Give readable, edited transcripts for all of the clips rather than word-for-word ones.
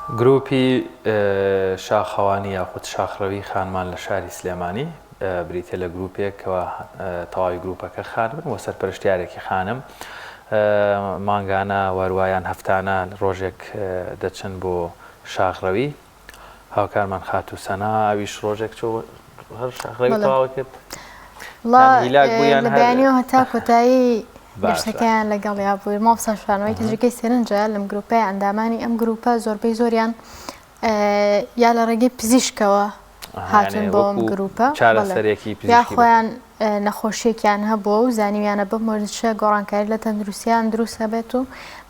گروپی شاخەوانی یاخود شاخڕەوی خانمان لە شاری سلێمانی بریتیە لە گروپێک کەوا تەواوی گروپەکە خانمن و سەرپەرشتیارێکی خانم مانگانە واروایان هەفتانە ڕۆژێک دەچن بۆ شاخڕەوی هاوکارمان خاتوو سەنا ئەویش ڕۆژێک چۆ هەر شاخڕەوی تەواو کرد لە بەیانیەوە هەتا کۆتایی گەشتەکەیان لەگەڵیا بووی مامۆستا شوان ئەوەی کە جێگەی سەرنجە لەم گروپەیە ئەندامانی ئەم گروپە زۆربەی زۆریان یا لە ڕێگەی پزیشکەوە هاتون بۆ ئەم گروپە چارەسەرێکی یا خۆیان نەخۆشیێکیان هەبووە و زانیویانە بەم وەرزشە گۆڕانکاری لە تەندروستیان دروست هەبێت و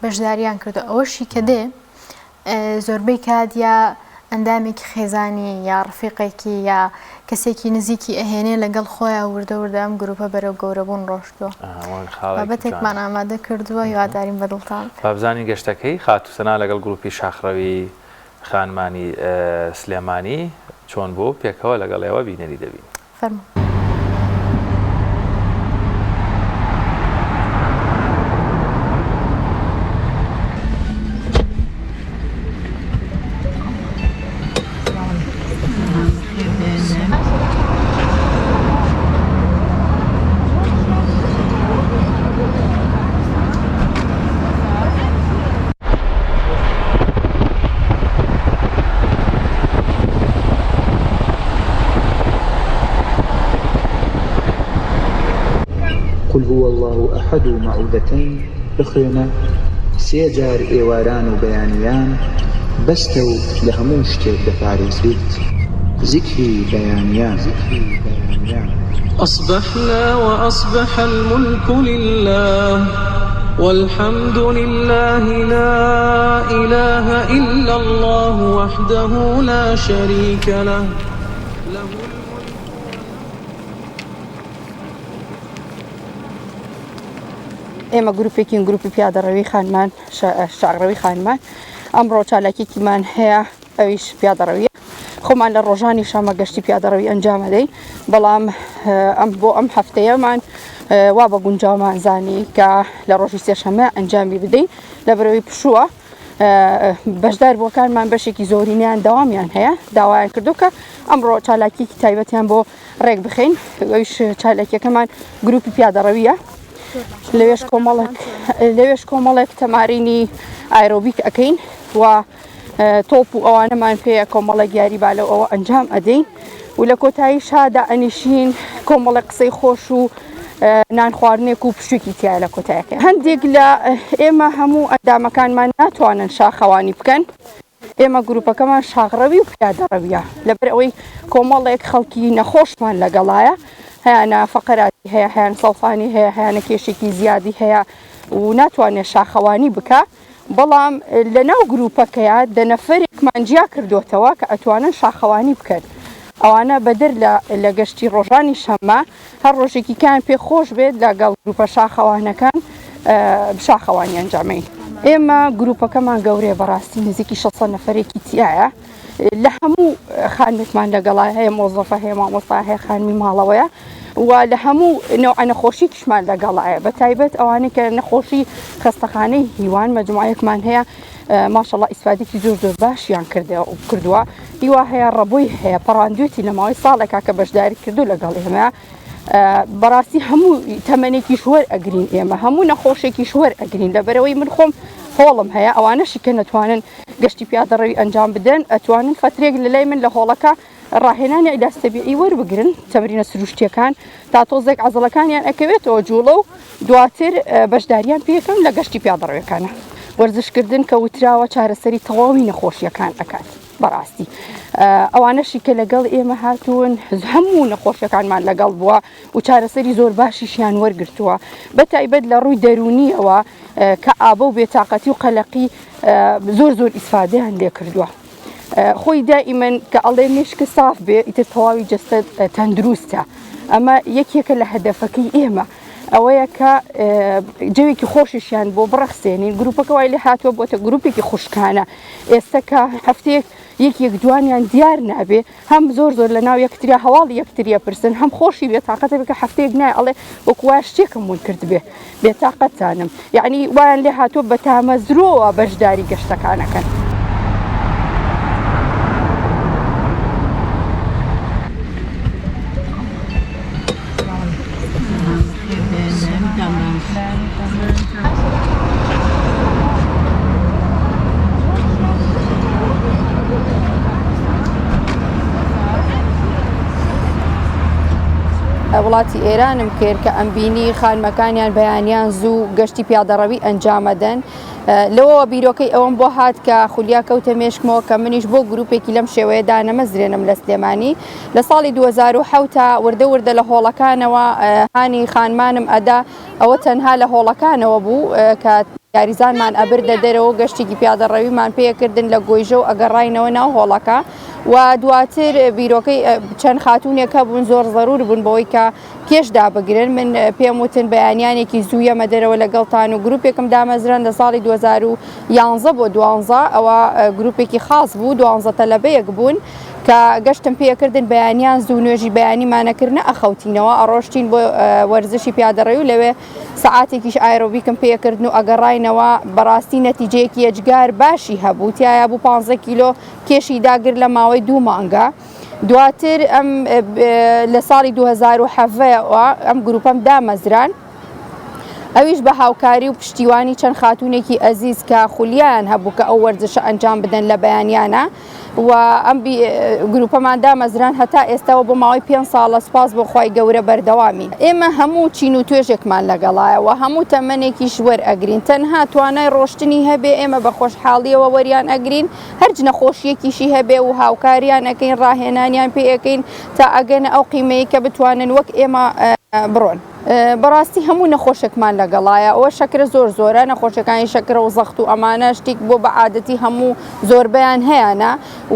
بەشداریان کردو ئەوەشی کە دێ زۆربەی کات یا ئەندامێکی خێزانی یا ڕفیقێکی یا کەسێکی نزیکی ئەهێنێ لەگەڵ خۆیا وردە وردە ئەم گروپە بەرەو گەورەبوون ڕۆشتووە. بابەتێکمان ئامادە کردووە هیوادارین بەدڵتان بێت. با بزانین گەشتەکەی خاتوو سەنا لەگەڵ گروپی شاخڕەوی خانمانی سلێمانی چۆن بوو پێکەوە لەگەڵ ئێوە بینەری دەبین. فەرموو. قل هو اللە احد و معوذتین بخوێنە سێ جار ئێواران و بەیانیان بەستە و لە هەموو شتێک دەپارێزرێیت. زیکری بەیانیان. اصبحنا واصبح الملک للە والحمد للە لا الە الا اللە وحده لا شریک لە له الملک ئێمە گروپێکین گروپی پیادەڕەوی خانمان شاخڕەوی خانمان ئەمڕۆ چالاکیەکیمان هەیە ئەویش پیادەڕەویە خۆمان لە ڕۆژانی شەمە گەشتی پیادەڕەوی ئەنجامەدەین بەڵام ئەم بۆ ئەم هەفتەیەمان وا بە گونجاومان زانی کە لە ڕۆژی سێشەمە ئەنجامی بدەین لە بەرەوەی پشووە بەشدار بووەکانمان بەشێکی زۆرینیان داوامیان هەیە داوایان کردو کە ئەمڕۆ چالاکیەکی تایبەتیان بۆ ڕێک بخەین ئەویش چالاکیەکەمان گروپی پیادەڕەویە لەوێش کۆمەڵێک لەوێش کۆمەڵێک تەمارینی ئایرۆبیک ئەەکەین و تۆپ و ئەوانەمان پێیە کۆمەڵێک یاری بالە ئەوە ئەنجام ئەدەین و لە کۆتایی شادا ئەنیشین کۆمەڵێک قسەی خۆش و نان خواردنێک و پشوێکی تیا لە کۆتایەکە هەندێک لە ئێمە هەموو ئەندامەکانمان ناتوانن شاخەوانی بکەن ئێمە گروپەکەمان شاخڕەوی و پیادەڕەویە لەبەر ئەوەی کۆمەڵێک خەڵکی نەخۆشمان لەگەڵایە هەیانە فەقەراتی هەیە هەیان سەڵفانی هەیە هەیانە کێشێکی زیادی هەیە و ناتوانێت شاخەوانی بکە بەڵام لەناو گروپەکەیا دە نەفەرێکمان جیا کردۆتەوە کە ئەتوانن شاخەوانی بکەن ئەوانە بەدەر لە لە گەشتی ڕۆژانی شەممە هەر ڕۆژێکی کەیان پێ خۆش بێت لەگەڵ گروپە شاخەوانەکان شاخەوانی ئەنجامەین ئێمە گروپەکەمان گەورەیە بەڕاستی نزیکی 600 نەفەرێکی تایە لە هەموو خانمێکمان لەگەڵا هەیە مۆزەفە هەیە مامۆستا هەیە خانمی ماڵەوەیە و لە هەموو نەوعە نەخۆشیکیشمان لەگەڵایە بە تایبەت ئەوانەی کە نەخۆشی خەستەخانەی هیوان مەجموعەیەکمان هەیە ماشەڵا ئیسفادێکی زۆر زۆر باشیان کردووە هیوا هەیە ڕەبۆی هەیە پەڕاندوێتی لە ماوەی ساڵێکا کە بەشداری کردو لەگەڵ ئێمە بەڕاستی هەموو تەمەنێکیش وەر ئەگرین ئێمە هەموو نەخۆشێکیش وەر ئەگرین لەبەرەوەی من خۆم هۆڵم هەیە ئەوانەشی کە نەتوانن گەشتی پیادەڕەوی ئەنجام بدەن ئەتوانن فەترێک لە لای من لە هۆڵەکە ڕاهێنانی عیلاج تەبیعی وەربگرن تەمرینە سروشتیەکان تا تۆزێک عەزەڵەکانیان ئەکەوێتەوە جوڵە و دواتر بەشداریان پێکەم لە گەشتی پیادەڕەویەکانە وەرزشکردن کە وتراوە چارەسەری تەواوی نەخۆشیەکان ئەکات بەڕاستی ئەوانەشی کە لەگەڵ ئێمە هاتوون هەموو نەخۆشیەکانمان لەگەڵ بووە و چارەسەری زۆر باشیشیان وەرگرتووە بە تایبەت لە ڕووی دەرونیەوە کە ئابە و بێتاقەتی و قەلەقی زۆر زۆر ئیسفادەیان لێ کردووە. خۆی دائیمەن کە ئەڵێ مێشک ساف بێ ئیتر تەواوی جەستە تەندروستە ئەمە یەکێکە لە هەدەفەکەی ئێمە ئەوەیە کە جەوێکی خۆشیشیان بۆ بڕەخسێنین گروپەکە وای لێ هاتووە بۆتە گروپێکی خوشکانە ئێستا کە هەفتەیەک یەک یەک دوانیان دیار نابێ هەم زۆر زۆر لە ناو یەکتریا هەواڵی یەکتریە پرسن هەم خۆشی بێتاقەتە بێ کە هەفتەیەک نایە ئەڵێ وەکو وایە شتێکم ون کردبێ بێتاقەتانم یەعنی وایان لێ هاتووە بە تامەزرۆوە بەشداری گەشتەکانەکەن. وڵاتی ئێرانم کرد کە ئەمبینی خانمەکانیان بەیانیان زوو گەشتی پیادەڕەوی ئەنجامەدەن لەوەوە بیرۆکەی ئەوەم بۆ هات کە خولیا کەوتە مێشکمەوە کە منیش بۆ گروپێکی لەم شێوەیە دانەمەزرێنم لە سلێمانی لە ساڵی 2007 تا وردە وردە لە هۆڵەکانەوە هانی خانمانم ئەدا ئەوە تەنها لە هۆڵەکانەوە بوو کە یاریزانمان ئەبردە دەرەوە و گەشتێکی پیادەڕەویمان پێکردن لە گۆیژە و ئەگەڕاینەوە ناو هۆڵەکە و دواتر بیرۆکەی چەند خاتونێک هەبوون زۆر زەرور بوون بەوەی کە کێش دابگرن من پێم وتن بەیانیانێکی زوو یەمە دەرەوە لەگەڵتان و گروپێکم دامەزران لە ساڵی 2011 بۆ دوانزە ئەوە گروپێکی خاص بوو دوانزە تەلەبەیەک بوون کە گەشتم پێکردن بەیانیان زوو نوێژی بەیانیمانەکرد نەئەخەوتینەوە ئەڕۆشتین بۆ وەرزشی پیادەڕێ و لەوێ سەعاتێکیش ئایرۆبیکم پێکردن و ئەگەڕاینەوە بەڕاستی نەتیجەیەکی یەجگار باشی هەبوو تایە بوو 15 کیلۆ کێشی داگر لە ماوەی دوو مانگە دواتر ئەم لە ساڵی 2017ەوە ئەم گروپەم دامەزران ئەویش بە هاوکاری و پشتیوانی چەند خاتوونێکی ئەزیز کە خولیایان هەبوو کە ئەو وەرزشە ئەنجام بدەن لە بەیانیانە و ئەم گروپەمان دامەزران هەتا ئێستاوە بۆ ماوەی پێ ساڵە سپاس بۆ خوای گەورە بەردەوامین ئێمە هەموو چین و توێژێکمان لەگەڵایە و هەموو تەمەنێکیش وەرئەگرین تەنها توانای ڕۆشتنی هەبێ ئێمە بە خۆشحاڵیەوە وەریان ئەگرین هەرچ نەخۆشیەکیشی هەبێ و هاوکاریان ئەکەین ڕاهێنانیان پێ ئەکەین تا ئەگەنە ئەو قیمەی کە بتوانن وەک ئێمە بڕۆن. بەڕاستی هەموو نەخۆشێکمان لەگەڵایە ئەوە شەکرە زۆر زۆرە نەخۆشەکانی شەکرە و زەخت و ئەمانە شتێک بۆ بە عادەتی هەموو زۆربەیان هەیانە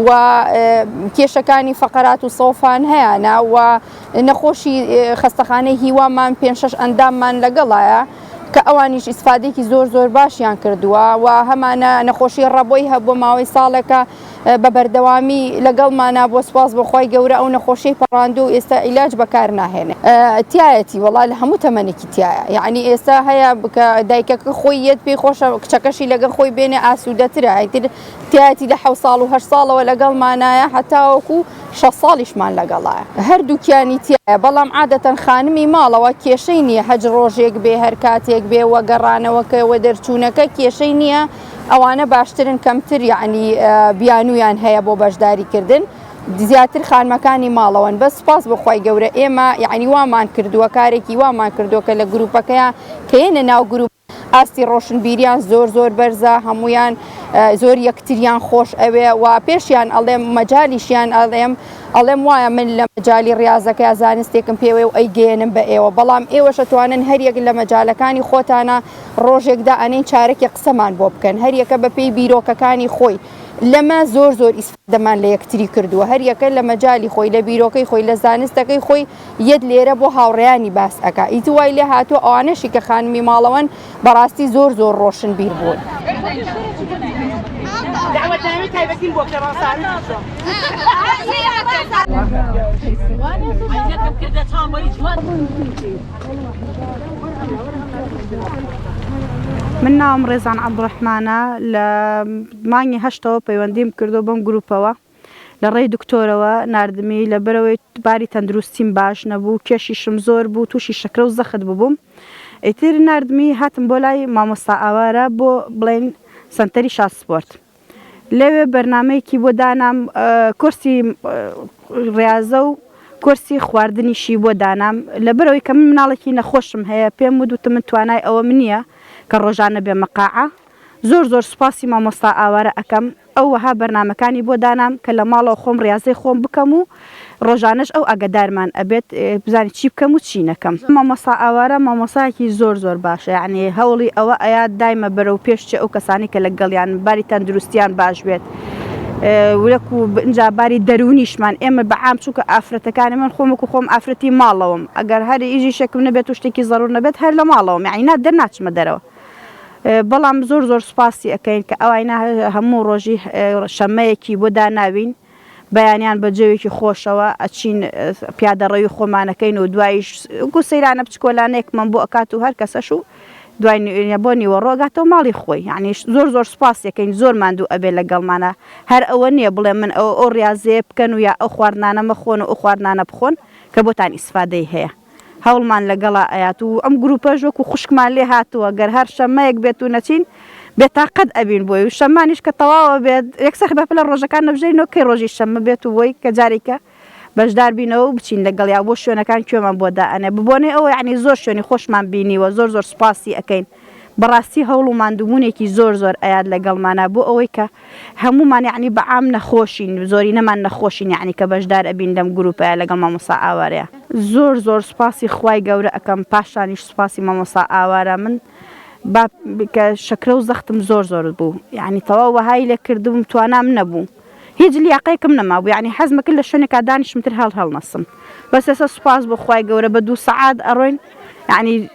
و کێشەکانی فەقەرات و سەوفان هەیانە و نەخۆشی خەستەخانەی هیوامان پێ شەش ئەنداممان لەگەڵایە کە ئەوانیش ئیسفادێکی زۆر زۆر باشیان کردووە و هەمانە نەخۆشی ڕەبۆی هەبووە ماوەی ساڵێکە بە بەردەوامی لەگەڵمانا بووە سوپاس بۆ خوای گەورە ئەو نەخۆشیەی پەڕاندووە و ئێستا عیلاج بەکار ناهێنێ تایەتی وەڵا لە هەموو تەمەنێکی تایە یعنی ئێستا هەیە کە دایکەکە خۆی یەت پێی خۆشە کچەکەشی لەگەڵ خۆی بێنێ ئاسوودەترە ئیتر تایەتی لە حەو ساڵ و هەشت ساڵەوە لەگەڵمانایە هەتاوەکو شەست ساڵیشمان لەگەڵایە هەردووکیانی تایە بەڵام عادەتەن خانمی ماڵەوە کێشەی نییە هەج ڕۆژێک بێ هەر کاتێک بێ وە گەڕانەوەکە وە دەرچوونەکە کێشەی نییە ئەوانە باشترن کەمتر یەعنی بیانوویان هەیە بۆ بەشداری کردن زیاتر خانمەکانی ماڵەوەن بەس سوپاس بۆ خوای گەورە ئێمە یەعنی وامان کردووە کارێکی وامان کردووە کە لە گروپەکەیان کە یەنە ناو گروپ ئاستی ڕۆشنبیریان زۆر زۆر بەرزە هەمویان زۆر یەکتریان خۆش ئەوێ و پێشیان ئەڵێم مەجالیشیان ئەڵێم ئەڵێم وایە من لە مەجالی ڕاضەکە زانستێکم پێوێ و ئەیگەیەنم بە ئێوە بەڵام ئێوەشە توانن هەریەک لە مەجالەکانی خۆتانە ڕۆژێک دائەنێین چارەکێ قسەمان بۆ بکەن هەریەکە بە پێی بیرۆکەکانی خۆی لەمە زۆر زۆر ئیسفادەمان لە یەکتری کردووە هەریەکە لە مەجالی خۆی لە بیرۆکەی خۆی لە زانستەکەی خۆی یەت لێرە بۆ هاوڕێیانی باس ئەکا ئیتر وای لێ هاتووە ئەوانەشی کە خانمی ماڵەوەن بەڕاستی زۆر زۆر ڕۆشنبیر بوون. من ناوم ڕێزان عەبدوڕەحمانە لە مانگی هەشتەوە پەیوەندیم کردووە بەم گروپەوە لە ڕێی دکتۆرەوە ناردمی لەبەرئەوەی باری تەندروستیم باش نەبوو کێشیشم زۆر بوو تووشی شەکرە و زەخت ببووم ئیتر ناردمی هاتم بۆ لای مامۆستا ئاوارە بۆ بڵێن سەنتەری شاد سپۆرت لەوێ بەرنامەیەکی بۆ دانام کۆرسی ڕیازە و کۆرسی خواردنیشی بۆ دانام لەبەرئەوەی کە من مناڵێکی نەخۆشم هەیە پێم وت وتم من توانای ئەوەم نییە کە ڕۆژانە بێمە قاعە زۆر زۆر سوپاسی مامۆستا ئاوارە ئەکەم ئەو وەها بەرنامەکانی بۆ دانام کە لە ماڵەوە خۆم ڕیازەی خۆم بکەم و ڕۆژانەش ئەو ئاگەدارمان ئەبێت بزانین چی بکەم و چی نەکەم. مامۆستا ئاوارە مامۆستایەکی زۆر زۆر باشە یەعنی هەوڵی ئەوە ئەیات دایمە بەرەو پێش چێ ئەو کەسانەی کە لەگەڵیان باری تەندروستیان باش بێت ولەکو ئینجا باری دەروونیشمان ئێمە بە عام چونکە ئافرەتەکانی من خۆم وەکو خۆم ئافرەتی ماڵەوەم ئەگەر هەر ئیشێکم نەبێت و شتێکی زەرور نەبێت هەر لە ماڵەوەم یەعنی نا دەرناچمە دەرەوە بەڵام زۆر زۆر سوپاسی ئەکەین کە ئەواینا هەموو ڕۆژی شەممەیەکی بۆ داناوین بەیانیان بە جەوێکی خۆشەوە ئەچین پیادەڕەوی خۆمانەکەین و دوایش وەکو سەیرانە بچکۆلانەیەکمان بۆ ئەکات و هەر کەسەش و دوای بۆ نیوەڕۆ ئەگاتەوە ماڵی خۆی یعنی زۆر زۆر سوپاسیەکەین زۆر ماندوو ئەبێ لەگەڵمانە هەر ئەوە نییە بڵێ من ئەو ئەو ڕاضەیە بکەن و یا ئەو خواردنانە مەخۆن و ئەو خواردنانە بخۆن کە بۆتان ئیسفادەی هەیە هەوڵمان لەگەڵا ئەیات و ئەم گروپەش وەکو خوشکمان لێ هاتووە گەر هەر شەممەیەک بێت و نەچین بێتاقەت ئەبین بۆی و شەممانیش کە تەواو ئەبێت یەکسەر بە پلە ڕۆژەکان ئەبژێرینەوە کەی ڕۆژی شەممە بێت و بۆی کە جارێکە بەشدار بینەوە و بچین لەگەڵیا بۆ شوێنەکان کوێمان بۆ دائەنێ ببۆنەی ئەوە یەعنی زۆر شوێنی خۆشمان بینیوە زۆر زۆر سوپاسی ئەکەین بەڕاستی هەوڵ و ماندووبوونێکی زۆر زۆر ئەیات لەگەڵمانا بۆ ئەوەی کە هەموومان یەعنی بە عام نەخۆشین زۆرینەمان نەخۆشین یەعنی کە بەشدار ئەبین لەم گروپەیا لەگەڵ مامۆستا ئاوارەیا زۆر زۆر سوپاسی خوای گەورە ئەکەم پاشانیش سوپاسی مامۆستا ئاوارە من با کە شەکرە و زەختم زۆر زۆر بوو یەعنی تەواو وەهای لێ کردبووم توانام نەبوو هیچ لیاقەیەکم نەمابوو یەعنی حەزمەکرد لە شوێنێکا دانیشم تر هەڵ هەڵنەسم بەس ئێستا سوپاس بۆ خوای گەورە بە دوو سەعات ئەڕۆین یەعنی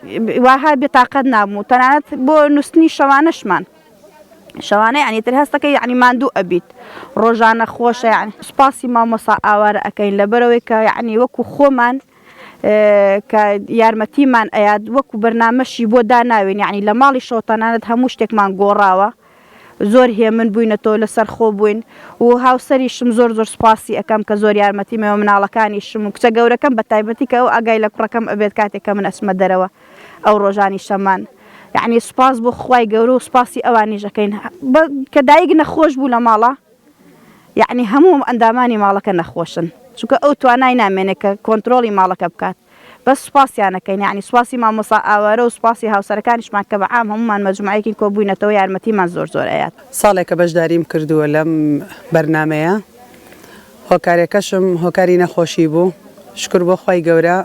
واها بێتاقەت نابم و تەنانەت بۆ نووستنی شەوانەشمان شەوانە یعنی تر هەستەکەی یعنی ماندوو ئەبیت ڕۆژانە خۆشە یعنی سوپاسی مامۆسا ئاوارە ئەکەین لەبەرەوەی کە یعنی وەکو خۆمان کە یارمەتیمان ئەیات وەکو بەرنامەشی بۆ داناوین یعنی لە ماڵی شەو تەنانەت هەموو شتێکمان گۆڕاوە زۆر هێمن بووینەتەوە لەسەر خۆ بووین و هاوسەریشم زۆر زۆر سوپاسی ئەکەم کە زۆر یارمەتیمەوە مناڵەکانیشم و کچە گەورەکەم بە تایبەتی کە ئەو ئاگای لە کوڕەکەم ئەبێت کاتێک کە من ئەچمە دەرەوە ئەو ڕۆژانی شەمان یعنی سوپاس بۆ خوای گەورە و سوپاسی ئەوانیش ئەکەین کە دایک نەخۆش بوو لە ماڵە یعنی هەموو ئەندامانی ماڵەکە نەخۆشن چونکە ئەو توانای نامێنێت کە کۆنترۆڵی ماڵەکە بکات بەس سوپاسیان ئەکەین یانی سوپاسی مامۆستا ئاوارە و سوپاسی هاوسەرەکانیشمان کە بە عام هەموومان مەجموعەیەکین کۆبووینەتەوە یارمەتیمان زۆر زۆر ئەیات. ساڵێکە بەشداریم کردووە لەم بەرنامەیە هۆکارێکەشم هۆکاری نەخۆشی بوو شوکر بۆ خوای گەورە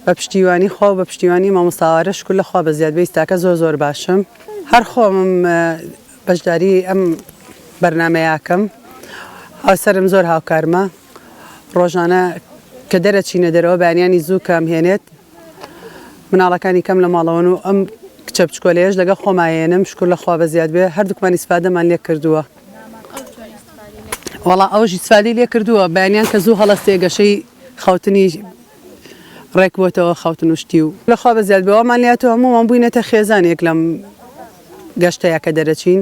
بە پشتیوانی خوا و بە پشتیوانی مامۆستا ئاوارە شوکر لە خوا بە زیاد بێ ئیستاکە زۆر زۆر باشم هەر خۆمم بەشداری ئەم بەرنامەیەکەم هاوسەرم زۆر هاوکارمە ڕۆژانە کە دەرەچینە دەرەوە بەیانیانی زوو کە ئەمهێنێت مناڵەکانی کەم لە ماڵەوەن و ئەم کچە بچکۆلەیەش لەگەڵ خۆما یێنم شکر لە خوا بەزیاد بێ هەردووکمان ئیسفادەمان لێ کردووە وەڵا ئەوش ئیسفادەی لێ کردووە بەیانیان کە زوو هەڵەستێ گەشەی خەوتنی ڕێک بۆتەوە خەوتن و شتی و لە خوا بەزیاد بێ وامان لێ هاتووە هەموومان بووینەتە خێزانێک لەم گەشتەیە کە دەرەچین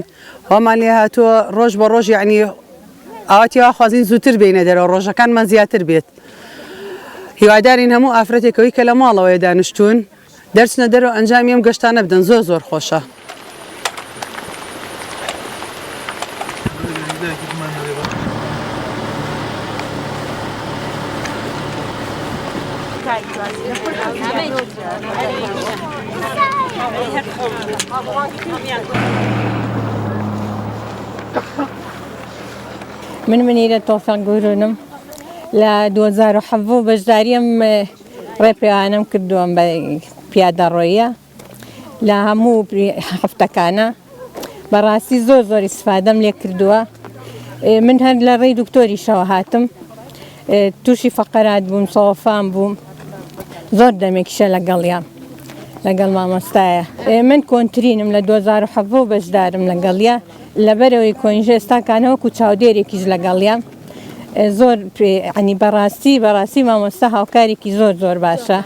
وامان لێ هاتووە ڕۆژ بە ڕۆژ یعنی ئاواتی وا خوازین زووتر بێینە دەرەوە ڕۆژەکانمان زیاتر بێت هیوادارین هەموو ئافرەتێکەوەی کە لە ماڵەوەی دانیشتوون دەرچنە دەرەوە ئەنجامی ئەم گەشتانە بدەن زۆر زۆر خۆشە. من منیرە تۆفیق گورونم لە 2017 بەشداریم ڕێپێوانم کردووەم بە پیادەڕۆیە لە هەموو هەفتەکانە بەڕاستی زۆر زۆر ئیسفادەم لێ کردووە من هەر لە ڕێی دکتۆریشەوە هاتم تووشی فەقەرات بووم سەوەفان بووم زۆر دەمێکیشە لەگەڵیان لەگەڵ مامۆستایە من کۆنترینم لە 2017 بەشدارم لەگەڵیە لەبەرەوەی کۆنژ ئێستاکانە وەکو چاودێرێکیش لەگەڵیان زۆر ینی بەڕاستی بەڕاستی مامۆستا هاوکارێکی زۆر زۆر باشە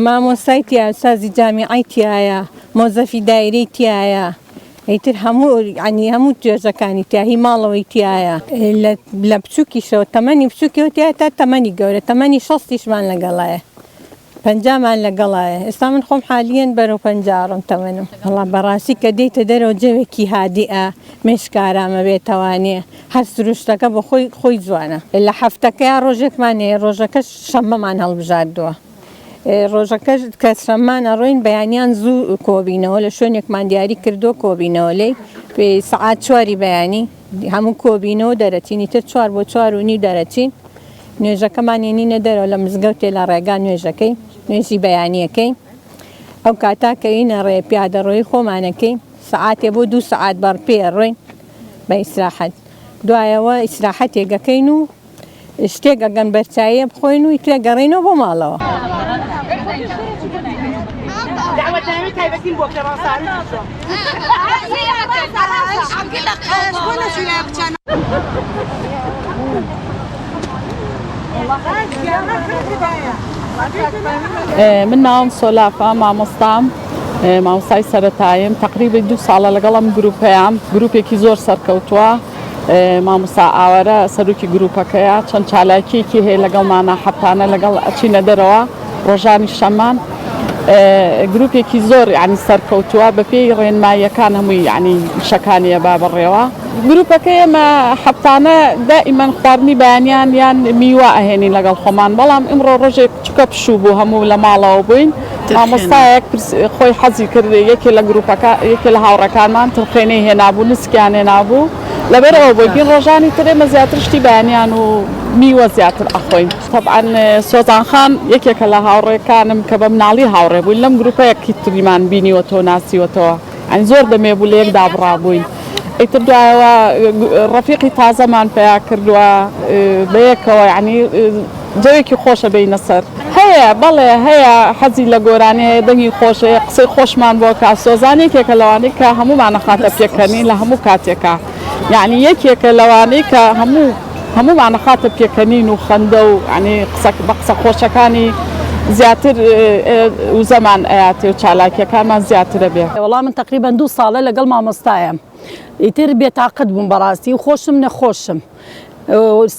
مامۆستای تیا سازی جامیعی تایە مۆزەفی دایرەی تایە ئیتر هەموو ینی هەموو توێژەکانی تیا هی ماڵەوەی تایە لە بچووکیشەوە تەمەنی بچووکیەوە تیا تا تەمەنی گەورە تەمەنی شەستیشمان لەگەڵایە پەنجامان لەگەڵایە ئێستا من خۆم حالیەن بەرەو پەنجا ئەڕۆم تەمەنم وەڵا بەڕاستی کە دێیتە دەرەوە جەوێکی هادیئە مێشک ئارامە بێتەوانێ هەر سروشتەکە بۆ خۆی خۆی جوانە لە هەفتەکەیا ڕۆژێکمان هەیە ڕۆژەکەش شەممەمان هەڵبژاردووە ڕۆژەکەش کە شەممان ئەڕۆین بەیانیان زوو کۆبینەوە لە شوێنێکمان دیاری کردووە کۆبینەوە لێی سەعات چواری بەیانی هەموو کۆبینەوە دەرەچین ئیتر چوار بۆ چوار و نیو دەرەچین نوێژەکەمان ێنینە دەرەوە لە مزگەوتێ لە ڕێگا نوێژەکەی نوێژی بەیانیەکەی ئەو کاتا کەوینە ڕێ پیادەڕۆیی خۆمانەکەی سەعاتێ بۆ دوو سەعات بەڕ پێ ڕۆین بە ئیسراحەت دوایەوە ئیسراحەتێک ئەکەین و شتێک ئەگەن بەرچاییە بخۆین و ئیترە گەڕینەوە بۆ ماڵەوە. من ناوم سۆلافە مامۆستام مامۆستای سەرەتاییم تەقریبی دوو ساڵە لەگەڵ ئەم گروپەیام گروپێکی زۆر سەرکەوتووە مامۆستا ئاوارە سەرۆکی گروپەکەیە چەند چالاکیەکی هەیە لەگەڵمانە هەفتانە لەگەڵ ئەچینە دەرەوە ڕۆژانی شەمان گروپێکی زۆر یعنی سەرکەوتووە بەپێی ڕێنماییەکان هەمووی یعنی شەکانیە با بەڕێوە. گروپەکەی ئێمە هەفتانە دائیمەن خواردنی بەیانیان یان میوە ئەهێنین لەگەڵ خۆمان بەڵام ئیمڕۆ ڕۆژێک چکە پشوو بوو هەموو لە ماڵەوە بووین مامۆستایەک خۆی حەزی کرد یەکێ لە گروپەکە یەکێ لە هاوڕێکانمان ترخێنەی هێنابوو نسکیان هێنابوو لەبەر ئەوە بۆی گین ڕۆژانی تر ئێمە زیاتر شتی بەیانیان و میوە زیاتر ئەخۆین. تەبعەن سۆزان خان یەکێکە لە هاوڕێکانم کە بە مناڵی هاوڕێ بووین لەم گروپە یەکی تریمان بینیوەتەوە ناسیوەتەوە. یانی زۆر دەمێ بوو لەیەک دابڕابووین ئیتر دوایەوە ڕەفیقی تازەمان پەیا کردووە بەیەکەوە یانی جەوێکی خۆشە بینە سەر. هەیە بەڵێ هەیە حەزی لە گۆرانی هەیە دەنگی خۆش هەیە قسەی خۆشمان بۆ کا سۆزان یەکێکە لەوانەی کە هەموومان ئەخاتە پێکەنین لە هەموو کاتێکا یانی یەکێکە لەوانەی کە هەموو هەموومان ئەخاتە پێکەنین و خەندە و یانی قسە بە قسە خۆشەکانی زیاتر وزەمان ئەیاتێ و چالاکیەکانمان زیاتر ئەبێ. وەڵا من تەقریبەن دوو ساڵە لەگەڵ مامۆستایم ئیتر بێتاقەت بووم بەڕاستی و خۆشم نەخۆشم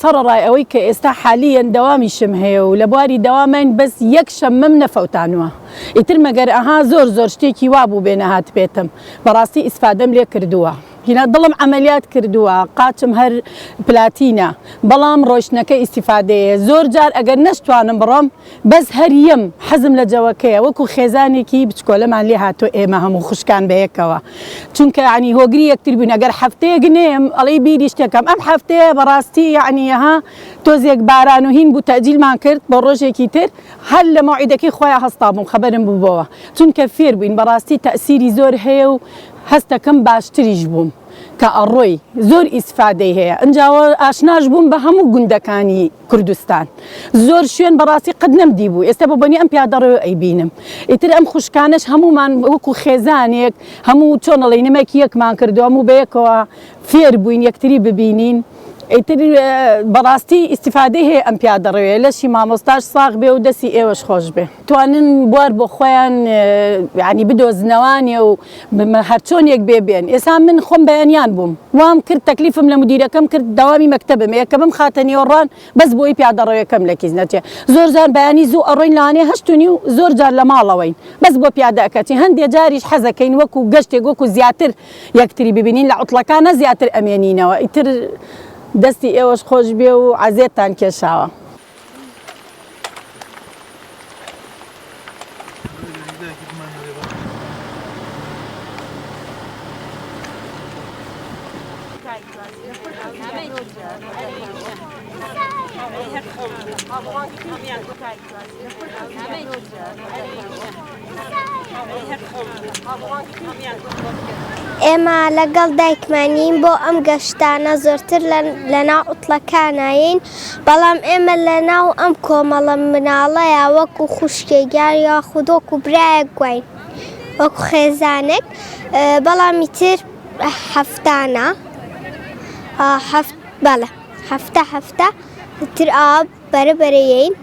سەڕەڕای ئەوەی کە ئێستا حالیەن دەوامیشم هەیە و لە بواری دەوامین بەس یەک شەممەم نەفەوتانوە ئیتر مەگەر ئەها زۆر زۆر شتێکی وا بووبێ نەهاتبێتم بەڕاستی ئیسفادەم لێ کردووە. گینا دڵم عەمەلیات کردووە قاچم هەر پلاتینە بەڵام ڕۆیشتنەکە ئیستیفادەیە زۆر جار ئەگەر نەشتوانم بڕۆم بەس هەر یەم حەزم لە جەوەکەیە وەکو خێزانێکی بچکۆلەمان لێ هاتووە ئێمە هەموو خوشکان بەیەکەوە چونکە یعنی هۆگری یەکتر بووین ئەگەر هەفتەیەک نێم ئەڵێی بیری شتێکم ئەم هەفتەیە بەڕاستی یعنی ها تۆزێک باران و هین بوو تەئجیلمان کرد بۆ ڕۆژێکی تر هەر لە مەوعیدەکەی خۆیا هەستابووم خەبەرم ببۆوە چونکە فێر بووین بەڕاستی تەئسیری زۆر هەیە و هەستەکەم باشتریش بووم کە ئەڕۆی زۆر ئیسفادەی هەیە ئنجا ئاشناش بووم بە هەموو گوندەکانی کوردستان زۆر شوێن بەڕاستی قەت نەمدیبوو ئێستا بە بۆنی ئەم پیادەڕەوێ ئەیبینم ئیتر ئەم خوشکانەش هەموومان وەکو خێزانێک هەموو چۆن ئەڵێی نمەکی یەکمان کردووە هەموو بەیەکەوە فێر بووین یەکتری ببینین ئیتر بەڕاستی ئیستیفادەی هەیە ئەم پیادەڕەوێ لەشی مامۆستاش ساغ بێ و دەستی ئێوەش خۆش بێ. توانن بوار بۆ خۆیان یانی بدۆزنەوانێ و هەرچۆنێک بێ بێن ئێسا من خۆم بەیانیان بووم وام کرد تەکلیفم لە مدیرەکەم کرد دەوامی مەکتەبم ەیە کە بمخاتە نێوەڕان بەس بۆی پیادەڕەوێکەم لە کیس نەچێ زۆر جار بەیانی زوو ئەڕۆین لەوانەیە هەشت و نیو زۆر جار لە ماڵەوەین بەس بۆ پیادە ئەکەچین هەندێ جاریش حەزەکەین وەکو گەشتێک وەکو زیاتر یەکتری ببینین لە عوتڵەکانە زیاتر ئەمێنینەوە ئیتر دەستی ئێوەش خۆش بێ و عەزێتتان کێشاوە. ئێمە لەگەڵ دایکمانین بۆ ئەم گەشتانە زۆرتر لەناو عوتڵەکاناین بەڵام ئێمە لەناو ئەم کۆمەڵە مناڵەیا وەکو خوشکێک یان یاخود وەکو برایەک گواین وەکو خێزانێک بەڵام ئیتر هەفتانە هەفت بەڵێ هەفتە هەفتە تر ئاوا بەرە بەرە یەین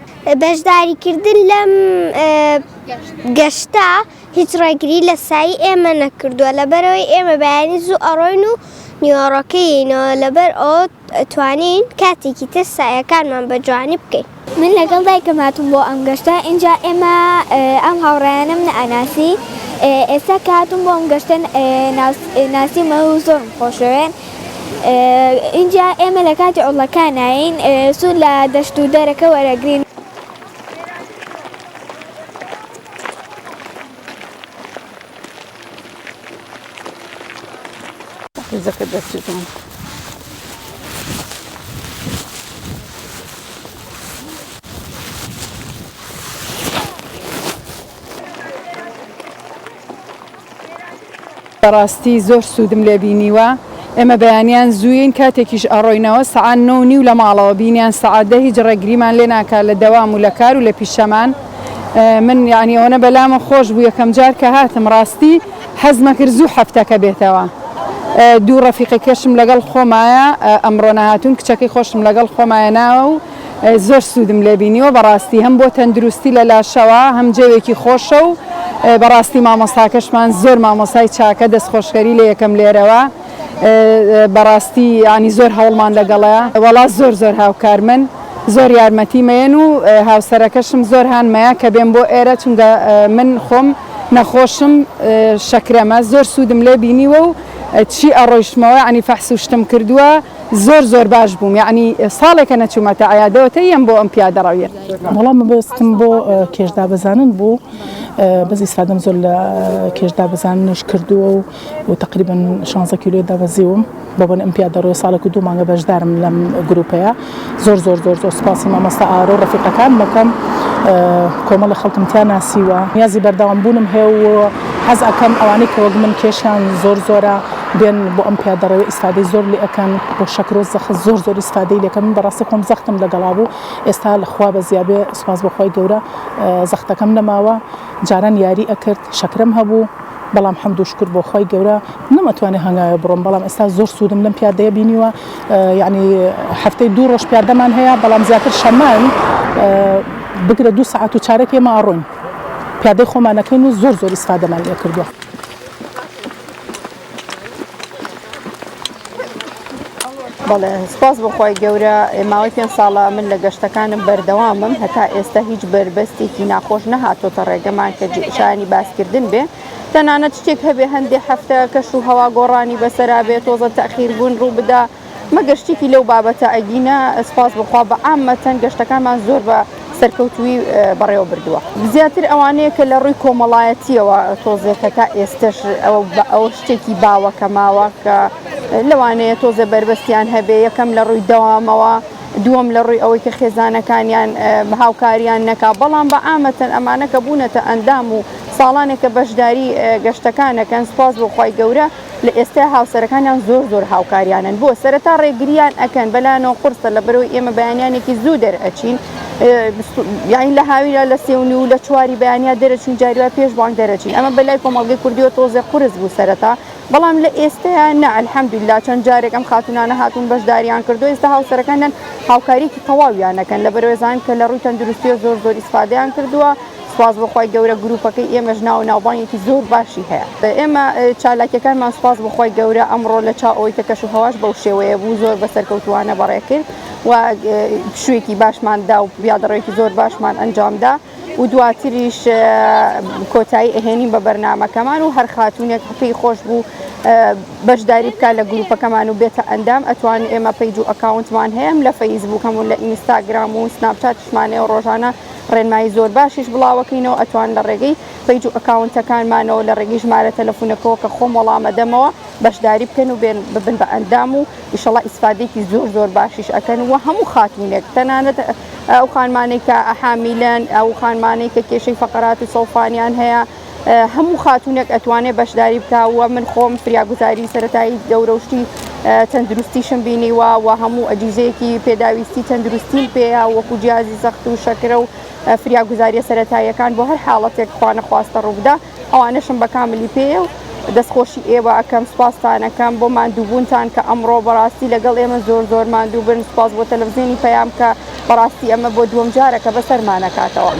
بەشداریکردن لەم گەشتە هیچ ڕێگری لە سایی ئێمە نەکردووە لەبەرەوەی ئێمە بەیانی زوو ئەڕۆین و نیوەڕۆکە یەینەوە لەبەر ئەوە توانین کاتێکی تر سایەکانمان بە جوانی بکەین. من لەگەڵ دایکم هاتووم بۆ ئەم گەشتە ئینجا ئێمە ئەم هاوڕێیانەم نەئەناسی ئێستا کە هاتووم بۆ ئەم گەشتە ناسیومە و زۆرم خۆشەوێن ئینجا ئێمە لە کاتی عوڵەکاناین سوود لە دەشت و دەرەکە وەرەگرین. بەڕاستی زۆر سوودم لێ بینیوە ئێمە بەیانیان زووین کاتێکیش ئەڕۆینەوە سەعات نۆ و نیو لە ماڵەوە بینیان سەعات دە هیچ ڕێگریمان لێ ناکات لە دەوام و لە کار و لە پیشەمان من یانی ئەوەنە بەلامە خۆش بوو یەکەم جار کە هاتم ڕاستی حەزمە کرد زوو هەفتەکە بێتەوە دوو ڕەفیقەکەشم لەگەڵ خۆمایە ئەمڕۆ نەهاتوون کچەکەی خۆشم لەگەڵ خۆمایە ناوە و زۆر سوودم لێ بینیوە بەڕاستی هەم بۆ تەندروستی لە لاشەوە هەم جەوێکی خۆشە و بەڕاستی مامۆستاکەشمان زۆر مامۆستای چاکە دەستخۆشکەری لێ یەکەم لێرەوە بەڕاستی ینی زۆر هەوڵمان لەگەڵە وەڵا زۆر زۆر هاوکار من زۆر یارمەتی مەیەن و هاوسەرەکەشم زۆر هانمەیە کە بێم بۆ ئێرە چونکە من خۆم نەخۆشم شەکرەمە زۆر سوودم لێ بینیوە و. چی ئەڕۆیشتمەوە یەعنی فەحس و شتم کردووە زۆر زۆر باش بووم یەعنی ساڵێکە نەچوومەتە عیادەوە تەیەم بۆ ئەم پیادەڕەویە. وەڵا مەبەستم بۆ کێش دابەزانن بوو بەس ئیسفادەم زۆر لە کێش دابەزاننیش کردووە و و تەقریبەن شانزە کیلۆ دابەزیوم بەبۆنەی ئەم پیادەڕۆیە ساڵێک و دوو مانگە بەشدارم لەم گروپەیە زۆر زۆر زۆر زۆر سوپاسی مامۆستا ئارۆ و ڕەفیقەکانم ئەکەم کۆمەڵی خەڵکم تیا ناسیوە نیازی بەردەوام بوونم هەیە و حەز ئەکەم ئەوانەی کە وەک من کێشیان زۆر زۆرە بێن بۆ ئەم پیادەڕەوە ئیسفادەی زۆر لێ ئەکەن بۆ شەکر و زەخت زۆر زۆر ئیسفادەی لێکەم من بەڕاستی خۆم زەختم لەگەڵا بوو ئێستا لە خوا بەزیابێ سوپاس بۆ خوای گەورە زەختەکەم نەماوە جاران یاری ئەکرد شەکرەم هەبوو بەڵام حەمد و شوکر بۆ خوای گەورە نەمەتوانی هەنگاوێ بڕۆم بەڵام ئێستا زۆر سوودم لەم پیادەیە بینیوە یعنی هەفتەی دوو ڕۆژ پیادەمان هەیە بەڵام زیاتر شەمان بگرە دوو سەعات و چارەک ئێمە ئەڕۆین پیادەی خۆمانەکەین و زۆر زۆر ئیسفادەمان لێ کردووە. بەڵێ سپاس بۆ خوای گەورە ماوەی پێنج ساڵە من لە گەشتەکانم بەردەوامم هەتا ئێستا هیچ بەربەستێکی ناخۆش نەهاتۆتە ڕێگەمان کە شایانی باسکردن بێ تەنانەت شتێک هەبێ هەندێ هەفتە کەش و هەوا گۆڕانی بەسەرا بێ تۆزە تەخیر بوون ڕوو بدا مەگەر شتێکی لەو بابەتە ئەگینا سپاس بۆ خوا بە عامەتەن گەشتەکانمان زۆر بە سەرکەوتووی بەڕێوە بردووە. زیاتر ئەوانەیە کە لە ڕووی کۆمەڵایەتییەوە تۆزێک هەتا ئێستەش ئەوە شتێکی باوە کە ماوە کە لەوانەیە تۆزێ بەربەستیان هەبێ یەکەم لە ڕووی دەوامەوە دووەم لە ڕووی ئەوەی کە خێزانەکانیان هاوکاریان نەکا بەڵام بە عامەتەن ئەمانە کە بوونەتە ئەندام و ساڵانێکە بەشداری گەشتەکانەکەن سوپاس بۆ خوای گەورە لە ئێستای هاوسەرەکانیان زۆر زۆر هاوکاریانن بۆ سەرەتا ڕێگریان ئەکەن بەلایانەوە قورسە لەبەرەوەی ئێمە بەیانیانێکی زوو دەرئەچین یانی لە هاویرا لە سێ و نیو لە چواری بەیانیا دەرەچین جاری وای پێش بانگ دەرەچین ئەمە بەلای کۆمەڵگەی کوردیەوە تۆزێ قورس بوو سەرەتا بەڵام لە ئێستەیا نا الحمدللە چەند جارێک ئەم خاتونانە هاتوون بەشداریان کردو ئێستا هاوسەرەکانیان هاوکاریەکی تەواویان ئەکەن لەبەرئەوەی زانن کە لە ڕووی تەندروستیەوە زۆر زۆر ئیسفادەیان کردووە سوپاس بۆ خوای گەورە گروپەکەی ئێمەش ناو و ناوبانگێکی زۆر باشی هەیە. ئێمە چالاکیەکانمان سوپاس بۆ خوای گەورە ئەمڕۆ لە چاو ئەوەی کە کەش و هەواش بەو شێوەیە بوو زۆر بە سەرکەوتووانە بەڕێ کرد و پشوویەکی باشمان دا و پیادەڕۆیەکی زۆر باشمان ئەنجام دا و دواتریش کۆتایی ئەهێنین بە بەرنامەکەمان و هەر خاتوونێک پێی خۆش بوو بەشداری بکات لە گروپەکەمان و بێتە ئەندام ئەتوان ئێمە page و account مان هەیە لە فەیسبوک هەم و لە ئینستاگرام و سناپچاتیشمان هەیە و ڕۆژانە ڕێنمایی زۆر باشیش بڵاوەکەینەوە ئەتوان لە ڕێگەی page و account ەکانمانەوە لە ڕێگەی ژمارە تەلەفونەکەوە کە خۆم وەڵام ئەدەمەوە بەشداری بکەن و بێن ببن بە ئەندام و ئیشەڵا ئیسفادەیەکی زۆر زۆر باشیش ئەکەن و هەموو خاتوونێک تەنانەت ئەو خانمانەی کە حامیلەن ئەو خانمانەی کە کێشەی فەقەرات و سەوفانیان هەیە هەموو خاتوونێک ئەتوانێ بەشداری بکا و من خۆم فریاگوزاری سەرەتایی گەورە و شتی تەندروستیشم بینیوە و هەموو ئەجیزەیەکی پێداویستی تەندروستیم پێیە وەکو جیازی زەخت و شەکرە و فریاگوزاریە سەرەتاییەکان بۆ هەر حاڵەتێک خوانەخواستە ڕووبدا ئەوانەشم بە کاملی پێیە و دەستخۆشی ئێوە ئەکەم سوپاستان ئەکەم بۆ ماندووبوونتان کە ئەمڕۆ بەڕاستی لەگەڵ ئێمە زۆر زۆر ماندوو بن سوپاس بۆ تەلەفزیۆنی پەیام کە بەڕاستی ئەمە بۆ دووەم جارە کە بەسەرمان ئەکاتەوە.